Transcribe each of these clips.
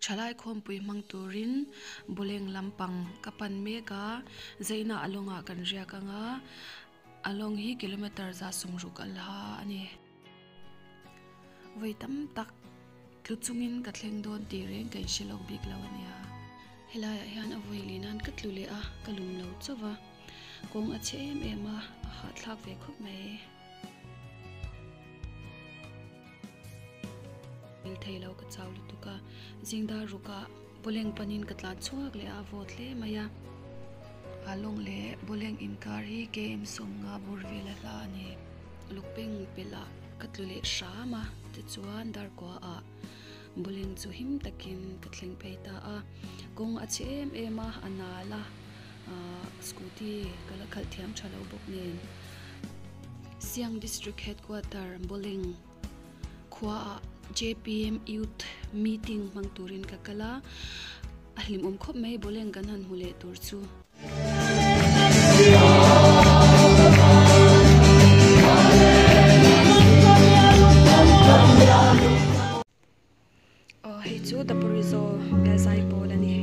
Thalai khawmpui hmang turin bawleng lampang ka pan mek a zeina a lawngah kan riak ang a a lawng hi kilometer za sawmruk a la a ni. Vawi tam tak tlu chungin ka thleng dawn tih reng ka inhre lawk bik lo a nia. Helaiah hian a vawi leh nan ka tlu leh a ka lum lo chauh va kawng a chhe em em a a hahthlak ve khawp mai. Mil thei lo ka chau lutuk a, zingdar rukah bawleng panin ka tlan chhuak leh a, a vawt hle mai a. A lawng leh bawleng inkar hi KM sawmnga bur vel a hla a ni. Lukpeng pelh ah ka tlu leh hram a, tichuan darkuaah bawleng chu him takin ka thleng phei ta a. Kawng a chhe em em a, a nal a, ahh scooty ka la khalh thiam tha lo bawk nen. Siang District Headquarter Bawleng khuaah JPM Youth Meeting hmang turin ka kal a, a hlimawm khawp mai Bawleng kan han hmu leh tur chu. Aw hei chu Daporizo Bialzai pawl a ni.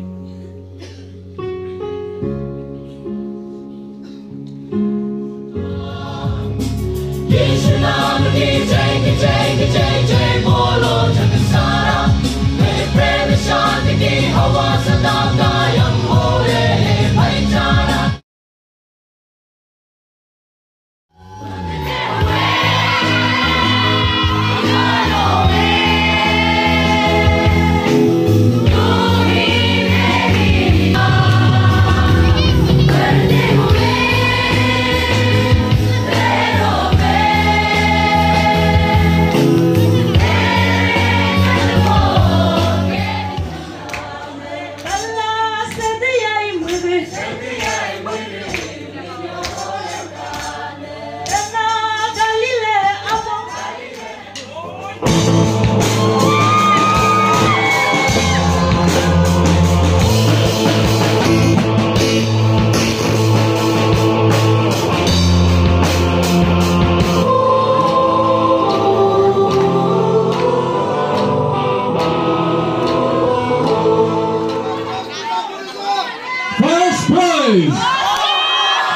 First prize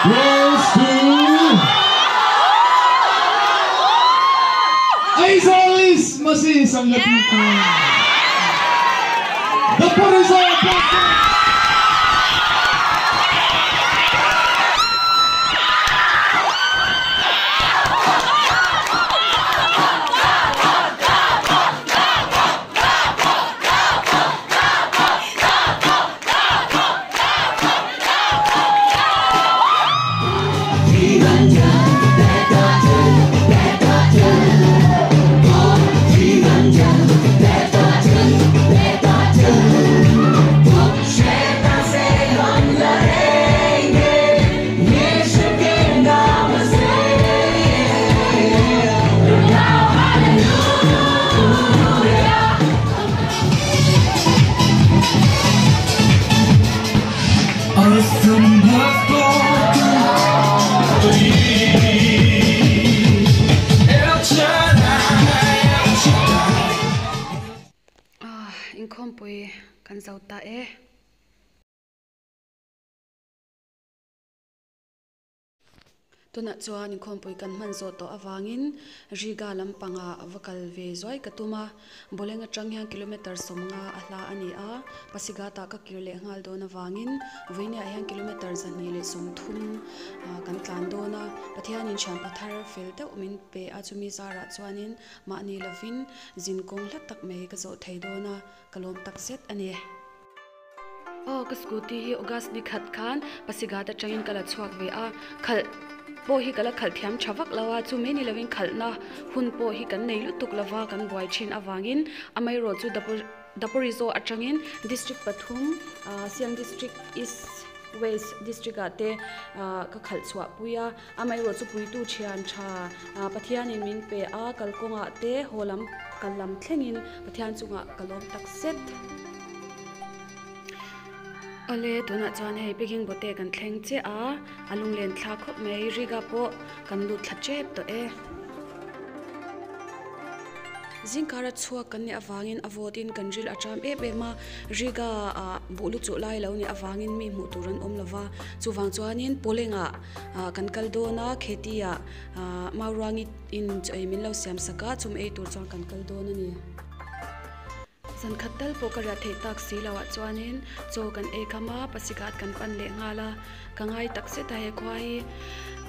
goes to Aizawl East Masi Sangati tan Daporizo Platform. Inkhawmpui kan zo ta e. Tunah chuan inkhawmpui kan hman zawh tawh avangin Riga lampangah va kal ve zuai ka tum a, Bawleng atang hian kilometer sawmnga a hla a ni a, Pasighat-ah ka kir leh nghal dawn avangin vawiiniah hian kilometer 230 kan tlan dawn a, Pathianin thianpa thar fel deuh min pe a, chumi zarah chuanin mahni lovin zin kawng hla tak mai ka zawh thei dawn a, ka lawm tak zet a ni. Aw ka scooty hi August ni khat khan Pasighat atangin ka la chhuak ve a, khalh pawh hi ka la khalh thiam tha vak lo a, chu mai ni lovin khalhna hun pawh hi kan nei lutuk lova kan buai thin avangin amaherawh chu Daporizo atangin district pathum Siang district East West district ah te ka khalh chhuah pui a, amaherawh chu puitu thian tha Pathianin min pe a, kalkawngah te haw lam kal lam thlengin Pathian chungah ka lawm tak zet. Awle tunah chuan hei picking bote kan thleng chiah a, a lunglen thla khawp mai Riga pawh kan lut thla tep tawh e. Zingkara chhuak kan nih avangin a vawt in kan ril a ṭam em em a, Riga ah buh lu chuh lai lo nih avangin mi hmuh tur an awm lo va, chuvang chuanin Pawlengah ah kan kal dawn a, Kheti ah ah Mauruangi in chaw ei min lo siam sak a, chum ei tur chuan kan kal dawn a ni. Zan khat tal pawh ka riah theih tak si lo ah chuanin chaw kan ei kham a, Pasighat kan pan leh nghal a, ka ngai tak zet a he khua hi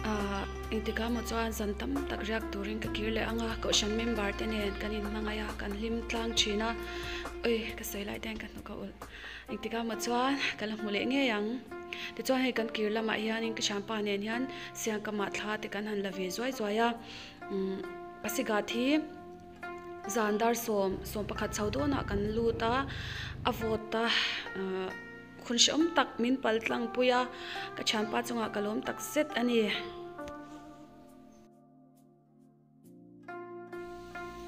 ah engtikah maw chuan zan tam tak riak turin ka kir leh ang a, kohhran member te nen kan inhmangaih a, kan hlim tlang thin a, ui ka sawi lai te hian ka hnuk a ulh, engtikah maw chuan ka la hmu leh ngei ang, tichuan hei kan kir lamah hianin ka thianpa nen hian siangkamah thla te kan han la ve zuai zuai a, umm Pasighat hi. Zan dar sawm, 11 chho dawnah kan lut a, a vawt a, hun hrehawm tak min pal tlang pui a, ka thianpa chungah ka lawm tak zet a ni.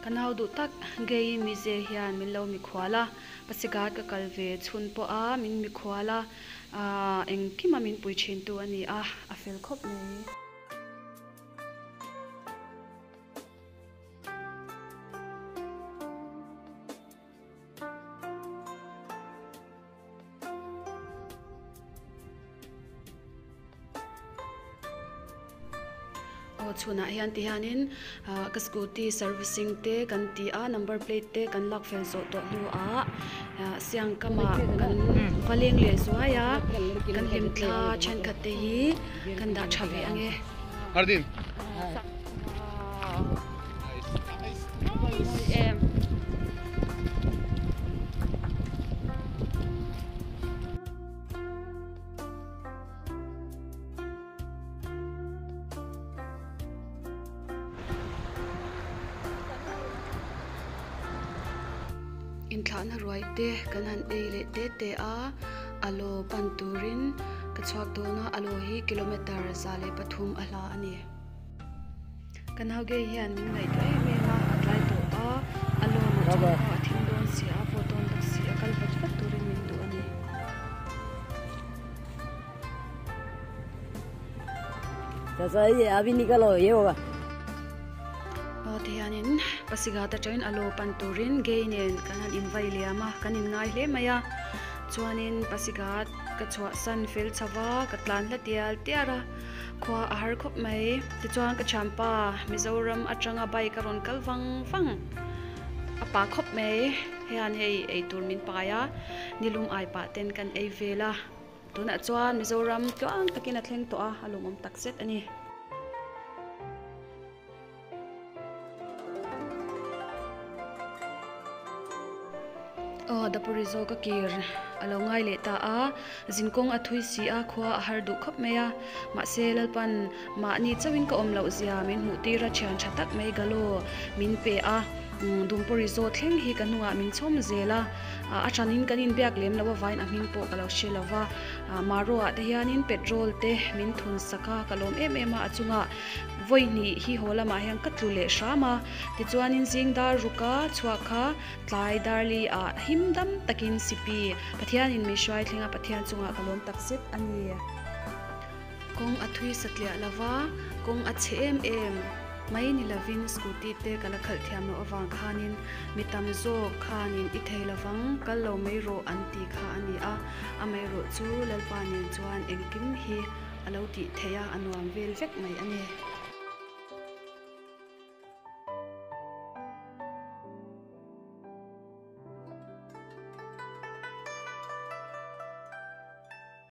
Ka nau duh tak Gay Mize hian min lo mikhual a, Pasighat ka kal ve chhun pawh a min mikhual a, engkima min pui thintu a ni a, a fel khawp mai. Aw chhunah hian ti hianin ah ka scooty servicing te kan ti a number plate te kan lak fel zawh tawh hnuah ah siang kamah kan va leng leh zuai a kan hlim thla thenkhat te hi kan dah tha ve ange. Inthlahna ruai te kan han ei leh te te a, alo pan turin ka chhuak dawn a, alo hi kilometer 103 a hla a ni. Ka nau gei hian min ngaihtuah em em a, a tlai tawh a, a lawm a chuan khaw a thim dawn si a, a vawt dawn bawk si a, kal vat vat turin min duh a ni. Aw tihianin Pasighat atangin a law pan turin gei nen kan han invai liam a, kan inngai hle mai a, chuanin Pasighat ka chhuahsan fel chho va, ka tlan hla tial tiar a. Khua a har khawp mai. Tichuan ka thianpa Mizoram atanga bike a rawn kal vang vang a pa khawp mai. Hian hei eitur min pai a, nilum ai pah ten kan ei vel a. Tunah chuan Mizoram tluang takin a thleng tawh a, a lawmawm takzet a ni. Aw Dapuri zawk a kir a lo ngai leh ta a, zinkawng a thui si a, khua a har duh khawp mai a, mahse Lalpan mahni chauhin ka awm loh zia min hmuh tir a thian tha tak mai Galo min pe a, Dumpuri zaw thleng hi ka hnungah min chhawm zel a, a thanin kan inbiak lem loh avangin a hming pawh ka lo hre lo va, Maroa te hianin petrol te min thun sak a, ka lawm em em a, a chungah Vawi hnih hi haw lamah hian ka tlu leh hram a, tichuanin zing dar ruka chhuak kha tlai darli ah him dam takin sipi Pathianin min hruai thleng a, Pathian chungah ka lawm tak zet a ni. Kawng a thui satliah lova, kawng a chhe em em mai ni lovin scooty te ka la khalh thiam loh avang khanin mi tam zawk khanin i thei lovang kal lo mai rawh an ti kha a ni a, amaherawhchu Lalpa nen chuan engkim hi A lo tih theih a, a nuam vel vek mai a ni.